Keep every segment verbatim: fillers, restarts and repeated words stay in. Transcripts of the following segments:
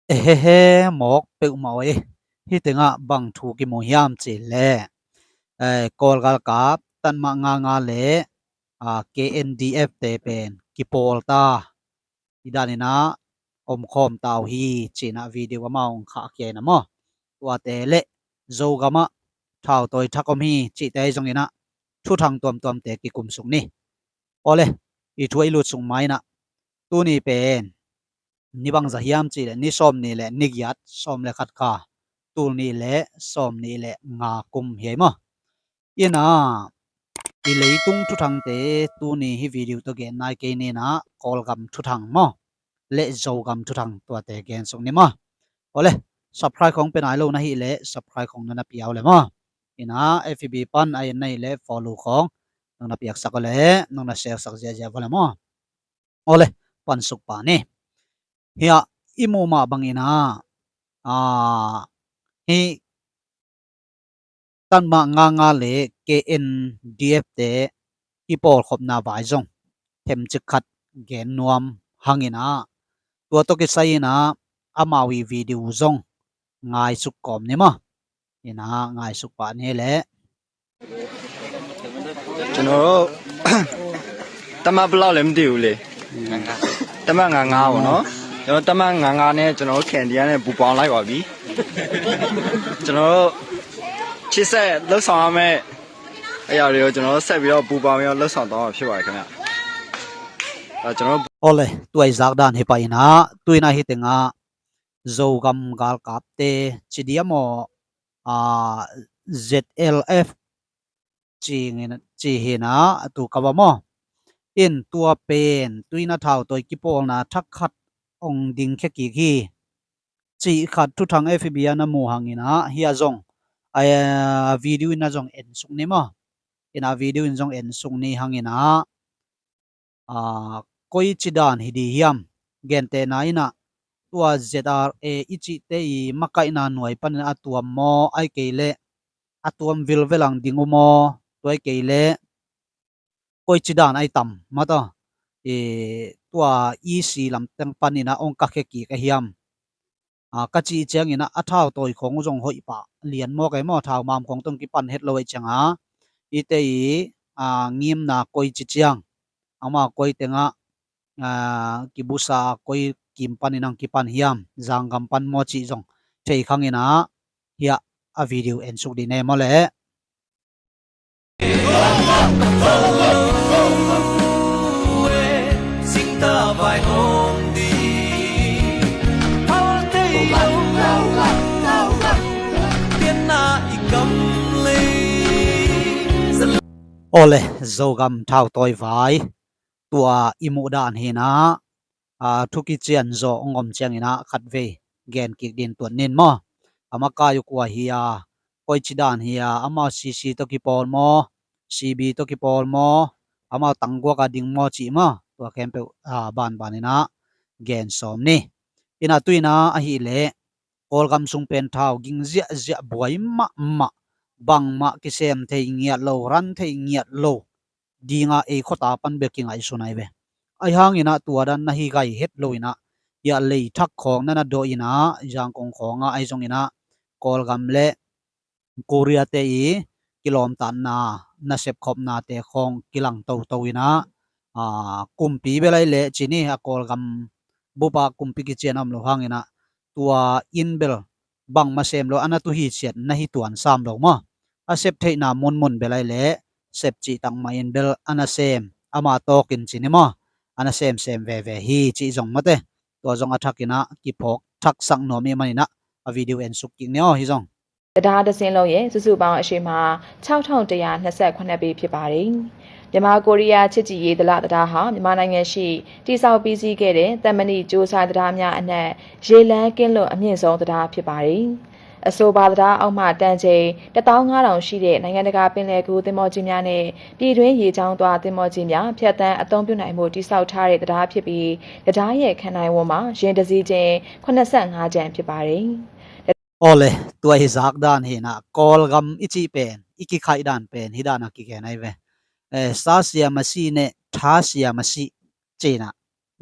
Ehehe, mawk peuhmah uh ei. Hih tengah bang thu kimu hiam cih leh, eh, Kawl galkap Tanmah nga nga le, ah, K N D F te pen kipawl ta. Hih danin ah omkhawm ta uh hi, ci-in ah video amau hong khahkhia in ah maw. Tuate le Zogam ah thautawi thak om hi, cihte ahi zongin ah thuthang tuamtuamte kikum suk ni. Awle, i thu i lut sung ma-in ah, tuni pen ni bangzah hiam cih leh ni sawmnih le ni giat, sawm le khat kha, tul nih le sawmnih le nga kum hi ei maw. In ah, i leitung thuthangte tuni hih video tawh gen nai kei ni in ah, Kawlgam thuthang maw, le Zogam thuthang tuate gen suk ni maw. Awle, subscribe khawng pia nai lo na hih leh subscribe khawng na na pia uh leh maw. In ah, F B pan a en na hih leh follow khawng nong na piaksak uh leh, nong na share sak ziahziah uh leh maw. Awle, pansuk pah ni. Hiah i muh mah bangin ah, ah, hih Tanmah nga nga le K N D F te kipawlkhopna vai zong themcik khat gen nuam hangin ah, tua tawh kisai in ah amau i video zong ngaisuk kawm ni maw. In ah ngaisuk pah ni leh. ကျွန်တော်တို့ တပ်မ ဘယ်လောက်လဲမသိဘူးလေ။ တပ်မ ငါးငါးပေါ့နော်။ ကျွန်တော် တပ်မ ငါးငါးနဲ့ ကျွန်တော်တို့ KNDF နဲ့ ပူးပေါင်းလိုက်ပါပြီ။ ကျွန်တော်တို့ ရှေ့ဆက်လှုပ်ဆောင်ရမယ့်အရာတွေကို ကျွန်တော်တို့ ဆက်ပြီးတော့ ပူးပေါင်းပြီးတော့ လှုပ်ဆောင်သွားမှာ ဖြစ်ပါတယ်ခင်ဗျ။ အဲ ကျွန်တော်တို့ Awle, tua i zak dan hi pah in ah, tu-in ah hih tengah Zogam galkapte ci diam aw, ah, Z L F ci hi in ah, tu ka va maw. In tua pen tu-in ah thautawi kipawlna thak khat hong dingkhia kik hi. Cih khat thuthang F B ah na muh hangin ah, hiah zong, ah, video in ah zong en suk ni maw. In ah video in zong en suk ni hangin ah, ah, koici dan hi ding hiam. Gentehna in ah, tua Z R A i cihte i makaihna nuai panin a tuam maw, ahih kei leh a tuam vilvel ang ding uh maw, tua ahih kei leh koici dan ahi tam mataw. Eh, tua E C lamteng panin ah hong kakhia kik a hiam. Ah, ka cih ciangin ah, a thautawi khawng uh zong hoih pah lian mawk ei maw, thaumam khawng tawh kipan het lo ahih ciangin ah, hihte i, ah, ngimna koici ciang, ama koi tengah, ah, kibusa koi kim panin ang kipan hiam, zanggam pan maw cih zong thei khang in ah, hiah a video en suk ding ne maw leh. Awle, Zogam thautawi vai tua i muh dan hi in ah, ah, thu kician zawh hong om ciangin ah khatvei gen kik ding tuat ning maw. A makai uh kua hi a, koici dan hi a, amau C C tawh kipawl maw, C B tawh kipawl maw, amau tangguak a ding maw cih maw, tua khempeuh, ah, banbanin ah gen sawm ni. In ah tu-in ah ahih leh Kawlgam sung pen thau ging ziahziah, buai mahmah, bangmah kisem thei ngiat lo, run thei ngiat lo dinga ei khuata pan bek kingaihsun ahi ve. Ahi hangin ah tua dan na hi gai het lo in ah, hiah lei thak khawng na na dawh in ah, Zangkong khawng ah ahi zongin ah, Kawlgam le Korea te i kilawmtatna, nasep khopnate khawng kilang toto in ah, ah, kumpi bel ahi leh ci ni, a Kawlgam bup ah kumpi kician a om lo hangin ah, tua inn bel bangmah sem lo, a na tu hi ciat na hi tuan sam lo maw. A sep theihna munmun bel ahi leh sep cih tak mah in bel a na sem, ama tawkin ci ni maw, a na semsem veve hi cih zong maw te. Tua zong a thakin ah kiphawk thaksak nuam ih manin ah a video en suk kik ni aw, hi zong. တံတားတစ်စင်းလုံးရဲ့ စုစုပေါင်းအရှည်မှာ ခြောက်ထောင့်တစ်ရာနှစ်ဆယ့်ခုနစ်ပေ ဖြစ်ပါတယ်။ မြန်မာ-ကိုရီးယား ချစ်ကြည်ရေး တလတံတားဟာ မြန်မာနိုင်ငံရှိ တည်ဆောက်ပြီးစီးခဲ့တဲ့ သံမဏိကြိုးစားတံတားများအနက် ရေလမ်းကင်းလွတ် အမြင့်ဆုံးတံတား ဖြစ်ပါတယ်။ အဆိုပါတံတားအောက်မှ တန်ချိန် တစ်သောင်းငါးထောင်ရှိတဲ့ နိုင်ငံတကာ ပင်လယ်ကူးသင်္ဘောကြီးများနဲ့ ပြည်တွင်းရေကြောင်းသွား သင်္ဘောကြီးများ ဖြတ်သန်းအသုံးပြုနိုင်ဖို့ တည်ဆောက်ထားတဲ့ တံတားဖြစ်ပြီး တံတားရဲ့ ခံနိုင်ဝန်မှာ ယာဉ်တစ်စီးချင်း ခုနစ်ဆယ့်ငါးတန် ဖြစ်ပါတယ်။ Awle, tua i zak dan hi in ah, Kawlgam i cih pen, i kikhaih dan pen hih dan a kigen ahi ve. Eh, sa siam a si ne, tha siam a si ci in ah,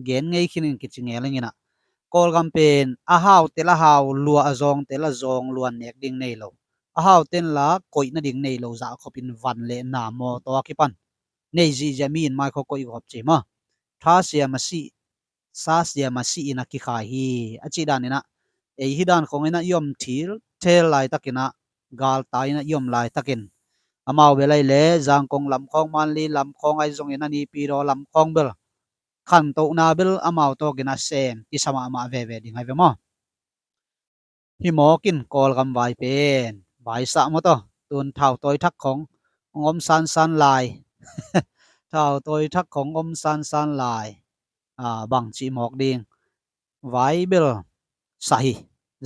gen ngei khin in kici ngel ing in ah, Kawlgam pen a hau tel a hau lua, a zawng tel a zawng lua nek ding nei lo, a hau tel a koih nading nei lo zah khopin van le na mawtaw a kipan nei zihziah mi in mai khua koih gawp ci maw? Tha siam a sih, sa siam a sih in a kikhai hi a cih dan in ah, ei hih dan khawng in ah i om thil thel laitakin ah, galtai in ah i om laitakin, amau bel ahih leh Zangkong lam khawng, Mandalay lam khawng ahi zongin a Naypyidaw lam khawng bel khantohna bel amau tawkin a sem kisa mahmah veve ding ahi ve maw? Hih mawk in Kawlgam vai pen vaisah maw taw, tun thautawi thak khawng hong om sansan lai. Thautawi thak khawng om sansan lai. A, bangci mawk ding? Vai bel sa hi.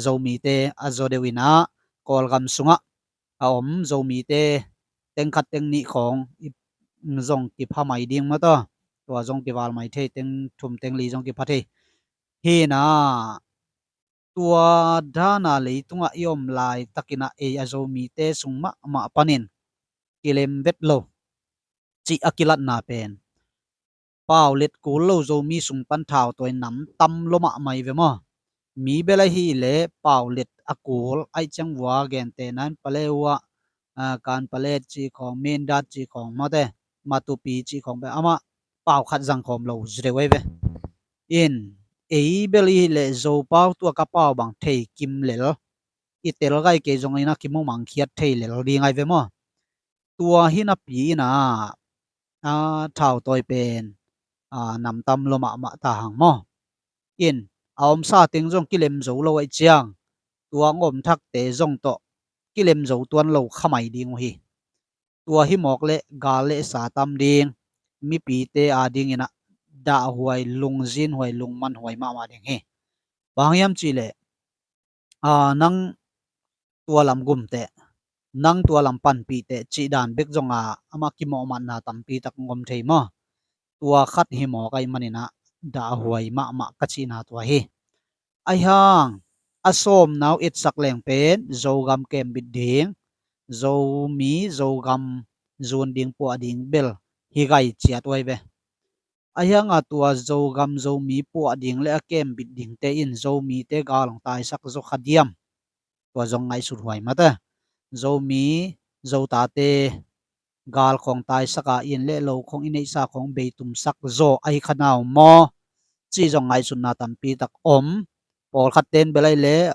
Zomite a zaw deuh in ah Kawlgam sungah a om Zomite teng khat teng nih khawng i zong kipha mai ding maw taw? Tua zong kival mai thei, teng thum teng li zong kipha thei. Hi in ah tua dan a leitungah i om laitakin ah ei a Zomite sung mahmah panin kilem vet lo cih a kilatna pen pau let kul lo Zomi sung pan thautawi nam tam lua mahmah hi ve maw? Mi bel ahih leh pau let a kul ahih ciang vua, gentehna in Palewa, a, Kanpetlet cih khawng, Mindat cih khawng, mate, Matupi cih khawng bel amah pau khat zang khawm lo zi deuh ahi ve. In, ei bel i hih leh Zopau tua ka pau bang thei kim lel, i tel gai kei zongin a kimumangkhiat thei lel ding ahi ve maw? Tua hi napi in ah, a, thautawi pen, a, nam tam lua mahmah ta hang maw? In, a omsa teng zong kilem zo lo ahih ciang, tua hong om thakte zong tawh kilem zo tuan lo kha mai ding uh hi. Tua hi mawk leh gal le sa tam ding, mipite a dingin ah dahhuai, lungzinhuai, lungmanhuai mahmah ding hi. Bang hang hiam cih leh, a, nang tua lam gum teh, nang tua lam panpih teh cih dan bek zong a, amah kimawhmatna tampi tak hong om thei maw? Tua khat hi mawk ahih manin ah dahhuai mahmah ka cihna tua hi. Ahi hang a sawmna uh etsak leng pen Zogam kembit ding, Zomi Zogam zun ding, puah ding bel hi gai ciat uh ahi ve. Ahi hang a tua Zogam Zomi puah ding le a kembit dingte in Zomite gal hong taisak zaw kha diam? Tua zong ngaihsut huai mate. Zomi Zotate gal khawng taisak a, inn le lo khawng, i neihsa khawng bei tumsak zaw ahi kha nau maw? Cih zong ngaihsutna tampi tak om. Pawlkhat ten bel ahih leh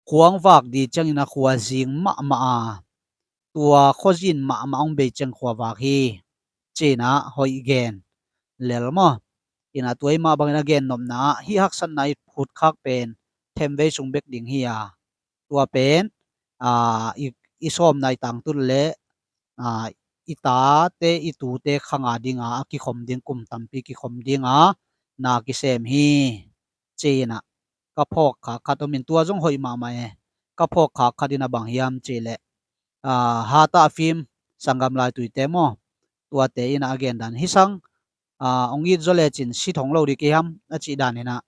khuang vak ding ciangin a khua zing mahmah a, tua khuazin mahmah hong bei ciang khua vak hi, ci-in ah hoih gen lel maw? In ah tua i mah bangin a gen nopna ah hih haksatna i phutkhak pen themvei sung bek ding hi a, tua pen, a, i, i sawmna i tangtun le, a, i tate i tute khang a ding a, a kikhom ding, kum tampi kikhom ding a na kisem hi, ci-in ah ka phawk khak khat om in, tua zong hoih mahmah e. Ka phawk khak khat in ah bang hiam cih leh, a, hatah fim, sanggam laituite maw, tuate in ah a gen dan hi sang, a, hong it zaw lecin si thong lo ding kei hiam a cih dan in ah,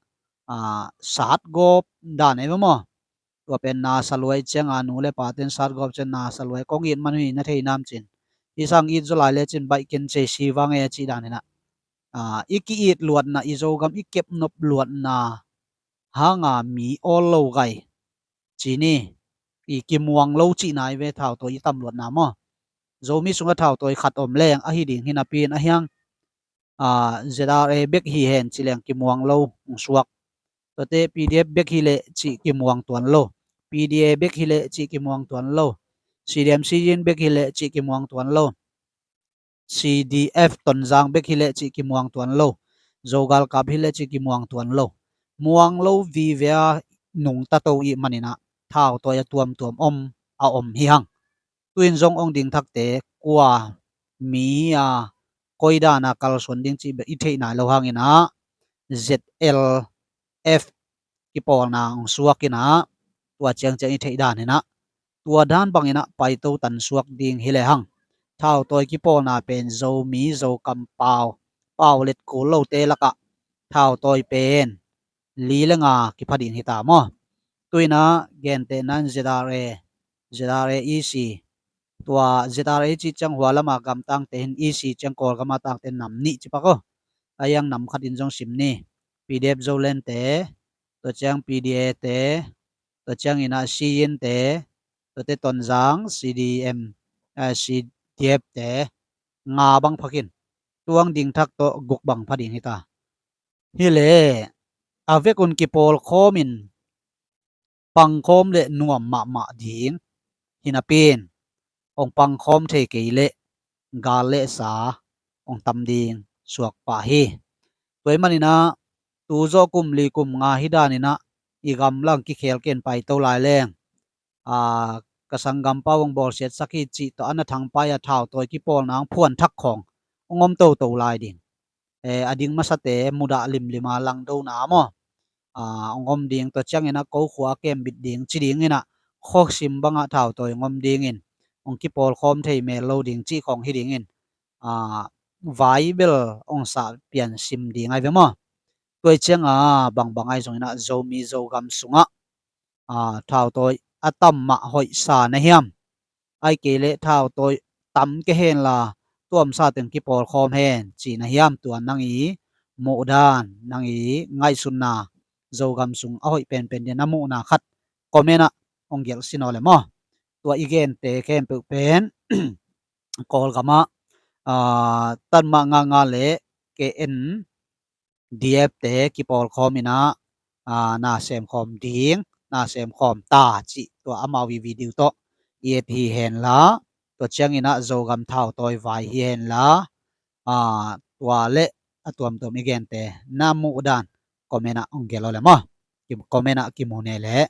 a, sat gawp dan e maw? Tua pen na sa lua ahih ciang a, nu le paten sat gawp ciang na sa lua, kong it man uh hi, na thei nam cin. Hi sang it zaw lai lecin baih ken cei si vang e a cih dan in ah, a, i ki-it luatna, i Zogam i kep nop luatna hang a mi awl lo gai ci ni, i kimuang lo cihna ahi ve, thautawi i tam luatna maw? Zomi sungah thautawi khat om leng ahi ding hi napi in, ahi hang, a, Z R A bek hi hen ci leng kimuang lo hong suak. Tuate P D F bek hi leh cih kimuang tuan lo. P D A bek hi leh cih kimuang tuan lo. C D M C G bek hi leh cih kimuang tuan lo. C D F Tonzang bek hi leh cih kimuang tuan lo. Zogalkap hi leh cih kimuang tuan lo. Muang lo vive a nungta to i hih manin ah thautawi a tuamtuam om a om hi hang. Tu-in zong hong ding thakte kua mi a, koi dan a kalsuan ding cih bek i theih nai lo hangin ah Z L F kipawlna hong suak in ah, tua ciangciang i theih dan in ah, tua dan bangin ah paito tan suak ding hi lehang, thautawi kipawlna pen Zomi, Zokam pau, pau let kul lote lakah thautawi pen li le nga kipha ding hi ta maw? Tu-in ah gentehna in Z R A, Z R A E C, tua Z R A cih ciang hua lama gamtangte hi in, E C ciang Kawlgama tangte nam nih ci pak aw. A hiang nam khat in zong sim ni. PDF Zoland te, tua ciang PDA te, tua ciangin ah Siyin te, tuate Tonzang CDM, eh, CDF te nga bang phakin, tuang ding thak tawh guk bang pha ding hi ta. Hi leh a vekun kipawlkhawmin pangkhawm leh nuam mahmah ding hi napi-in, hong pangkhawm thei kei leh gal leh sa hong tam ding suak pah hi. Tua ahih manin ah tu zawh kum li kum nga hi danin ah i gam lang kikhel ken paito lai leng, aa, ka sanggampa hong bawlsiatsak hi cih tawh a na thangpai a thautawi kipawlna hong phuan thak khawng hong om toto lai ding. Eh, a ding masate mudah limlim a langdona maw, aa, hong om ding. Tua ciangin ah ko khua a kembit ding ci dingin ah, khuasim bangah thautawi hong om dingin, hong kipawlkhawm thei mel lo ding cih khawng hi dingin, aa, vai bel hong sa pian sim ding ahi ve maw. Tua ciangah bangbang ahi zongin ah Zomi Zogam sungah, aa, thautawi a tam mah hoih sa na hiam? Ahih kei leh thautawi tam kei henla, tuamsa teng kipawlkhawm hen ci na hiam? Tua nang i muhdan, nang i ngaihsutna, Zogam sung a hoih penpen ding na muhna khat comment ah hong gelh sin aw le maw. Tua i gente khempeuh pen Kawlgamah, aa, tan mah nga nga leh KN DF te kipawlkhawmin ah, aa, na semkhawm ding, na semkhawm ta cih tua amau i video tawh i et hi henla, tua ciangin ah Zogam thautawi vai hi henla, aa, tua leh a tuamtuam i gente na muhdan comment ah hong gelh aw le maw. Ki-, comment ah kimu ne leh.